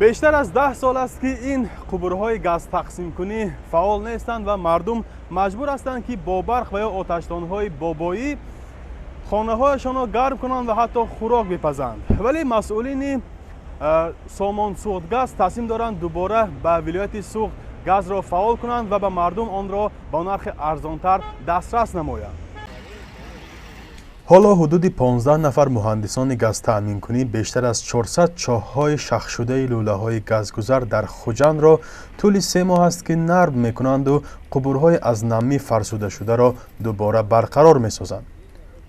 Бештар аз 10 сол аст, ки ин қубурҳои газтақсимкунӣ фаъол нестанд ва мардум маҷбур ҳастанд, ки бо барқ ва ё оташдонҳои бобоӣ хонаҳояшонро гарм кунанд ва ҳатто хӯрок бипазанд. Вале масъулини Сомон Суғдгаз тасмим доранд дубора ба вилояти Суғд газро фаъол кунанд ва ба мардум онро ба нархи арзонтар дастрас намоянд. Ҳоло ҳудуди 15 нафар муҳандисони газтаъминкунӣ бештар аз 400 чоҳҳои шахшудаи лӯлаҳои газгузар дар Хуҷандро тӯли 3 моҳ аст, ки нарм мекунанду қубурҳои аз намӣ фарсудашударо дубора барқарор месозанд.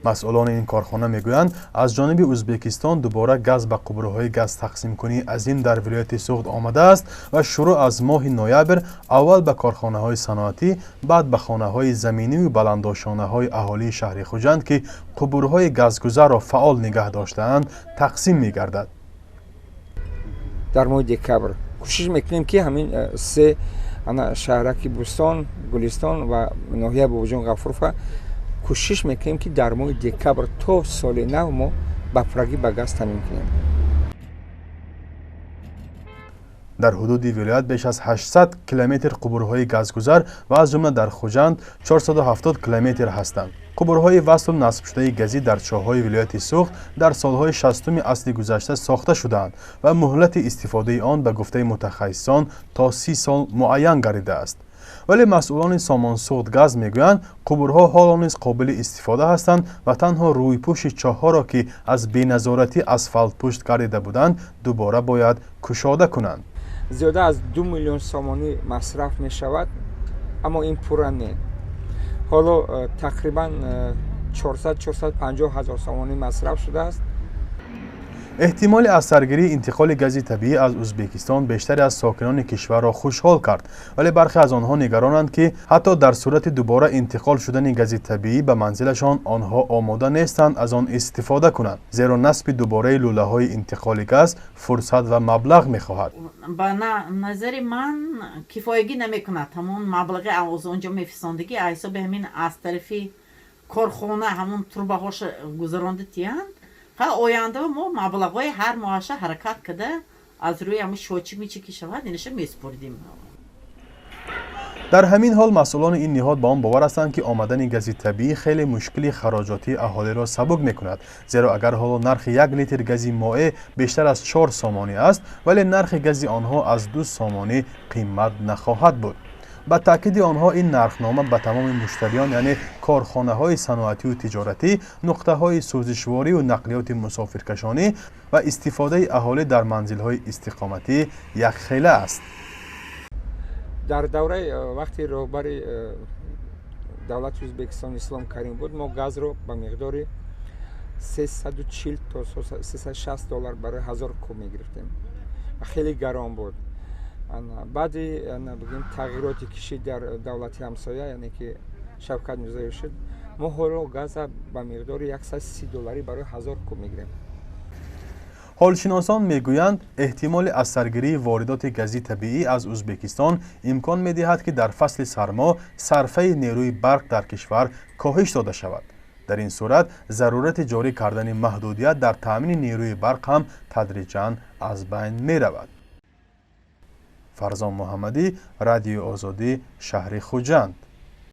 Масъулони ин корхона мегӯянд, аз ҷониби Ӯзбекистон дубора газ ба қубурҳои газтақсимкунии азим дар вилояти Суғд омадааст ва шурӯъ аз моҳи ноябр аввал ба корхонаҳои саноатӣ, баъд ба хонаҳои заминиву баландошонаҳои аҳолии шаҳри Хуҷанд, ки қубурҳои газгузарро фаъол нигаҳ доштаанд, тақсим мегардад. Дар моҳи декабр кӯшиш мекунем, ки ҳамин се шаҳраки Бӯстон, Гулистон ва ноҳияи Бобоҷон Ғафурова кӯшиш мекунем, ки дар моҳи декабр то соли нав мо ба пуррагӣ ба газ таъмин кунем. Дар ҳудуди вилоят беш аз 800 километр қубурҳои газгузар ва аз ҷумла дар Хуҷанд 470 километр ҳастанд. Қубурҳои васлу насбшудаи газӣ дар чоҳҳои вилояти Суғд дар солҳои 60-уми асри гузашта сохта шудаанд ва муҳлати истифодаи он ба гуфтаи мутахассисон то 30 сол муайян гардидааст. Вале масъулони Сомон Суғдгаз мегӯянд, қубурҳо ҳоло низ қобили истифода ҳастанд ва танҳо рӯйпӯши чоҳҳоро, ки аз беназоратӣ асфалтпушт гардида буданд, дубора бояд кушода кунанд. Зиёда аз 2 миллион сомонӣ масраф мешавад, аммо ин пурра не. Ҳоло тақрибан 400-450 ҳазор сомонӣ масраф шудааст. Эҳтимоли аз саргирии интиқоли гази табиӣ аз Ӯзбекистон бештаре аз сокинони кишварро хушҳол кард, вале бархе аз онҳо нигаронанд, ки ҳатто дар сурати дубора интиқол шудани гази табиӣ ба манзилашон онҳо омода нестанд аз он истифода кунанд, зеро насби дубораи лӯлаҳои интиқоли газ фурсат ва маблағ мехоҳад. Ба назари ман, кифоягӣ намекунад ҳамон маблағи аз он ҷо мефистондагӣ, ҳисоби ҳамин аз тарафи корхона ҳамон трубаҳоша гузаронда тиянд. Оянда мо маблағҳои ҳар моҳаша ҳаракат карда, аз рӯи ҳамн счётчик мичи ки шавад, инаша месупордим. Дар ҳамин ҳол масъулони ин ниҳод ба он бовар ҳастанд, ки омадани гази табиӣ хеле мушкили хароҷотии аҳолиро сабук мекунад, зеро агар ҳоло нархи 1 литр гази моеъ бештар аз 4 сомонӣ аст, вале нархи гази онҳо аз 2 сомонӣ қимат нахоҳад буд. Ба таъкиди онҳо, ин нархнома ба тамоми муштариён, яъне корхонаҳои саноатию тиҷоратӣ, нуқтаҳои сӯзишворию нақлиёти мусофиркашонӣ ва истифодаи аҳолӣ дар манзилҳои истиқоматӣ якхела аст. Дар давраи вақти роҳбари давлати Ӯзбекистон Ислом Карим буд, мо газро ба миқдори 340 то 360 доллар барои 1000 куб мегирифтем ва хеле гарон буд. Баъди, бигем, тағйироте ки шид дар давлати ҳамсоя, яъне ки Шавкат Мирзоев шуд, мо ҳоло газа ба миқдори 130 долларӣ барои 1000 куб мегирем. Ҳолшиносон мегӯянд, эҳтимоли аз саргирии воридоти гази табиӣ аз Ӯзбекистон имкон медиҳад, ки дар фасли сармо сарфаи нерӯи барқ дар кишвар коҳиш дода шавад. Дар ин сурат зарурати ҷорӣ кардани маҳдудият дар таъмини нерӯи барқ ҳам тадриҷан аз байн меравад. Фарзон Муҳаммадӣ, Радиои Озодӣ, шаҳри Хуҷанд.